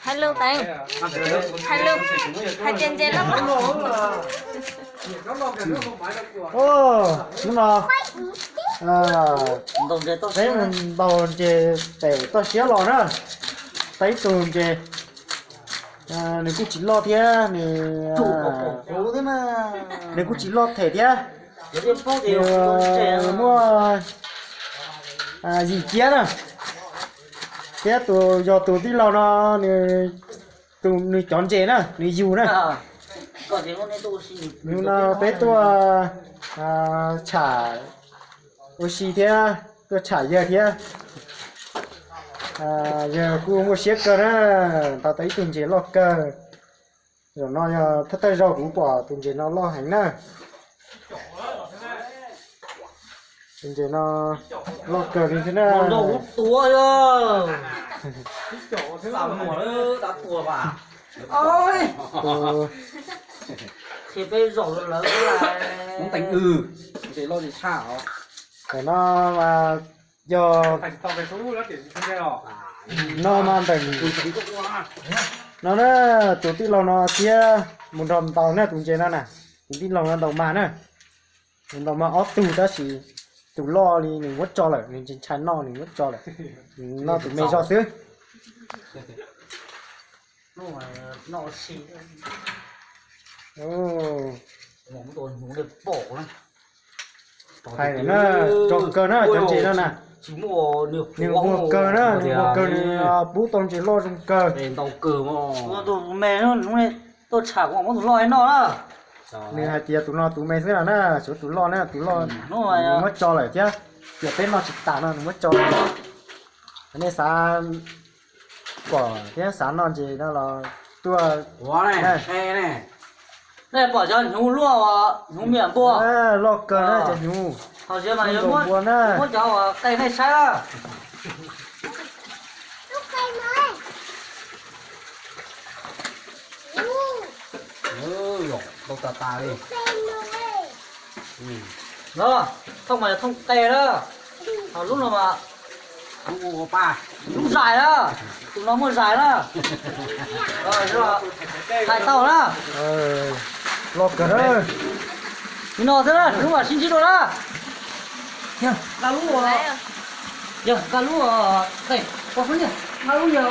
Hais lus teev, hais lus, hais tias ntses loj loj. Hnub no peb mus ntaus ntses pem toj siab los na, tau ib tug ntses, nws kuj tsis loj thiab, nws kuj tsis loj them thiab, nws muaj yim kiab na, thiab tus yog tus tij laug no nws, tus nws cov ntses na nws yug na. Hnub no peb tuaj tsham ua si thiab, tuaj tsham yawg thiab. Yawg kuj muaj siab kawg na, ntaus tau ib tug ntses loj kawg. Zaum no yog thawj thawj zaug kuv pom tus ntses no loj heev na. Tus ntses no loj kawg li thiab na. Tus, tam no mas yog, no mas ntawm, no na, tus tij laug no thiab mus nrog ntaus na tus ntses no na, tus tij laug no ntaus mag na. Nws ntaus mag ob tug tab sis tus loj li nws muab tso lawm, nws tsis ntshai noj nws muab tso lawm. Nws noj tus me zog xwb. Hais lawm na, rog kawg na cov ntses no na. Nws vuag kawg na, nws vuag kawg, nws pub tau ntses loj zoo kawg. Nws hais tias tus no tus me xwb no na, tshuav tus loj na, tus loj nws muab tso lawm thiab, ces peb noj tsis tas no nws muab tso lawm. Nej xav pom thiab xav noj ntses no los tuaj. Nej pom cov hnyuv luaj, hnyuv miam npua, loj kawg na cov hnyuv. Thaum sawv mas yuav muab cov qe nej saib na. Tau tas tas li. No, thooj mas yog thooj qe na. Ho lub no mas lub zais na. Tus no muaj zais na. Hais tau na. Loj kawg na. Nim no xwb na, hnub mam sib ntsib dua na. Yog nqa lub, yog nqa lub, nqa lub yog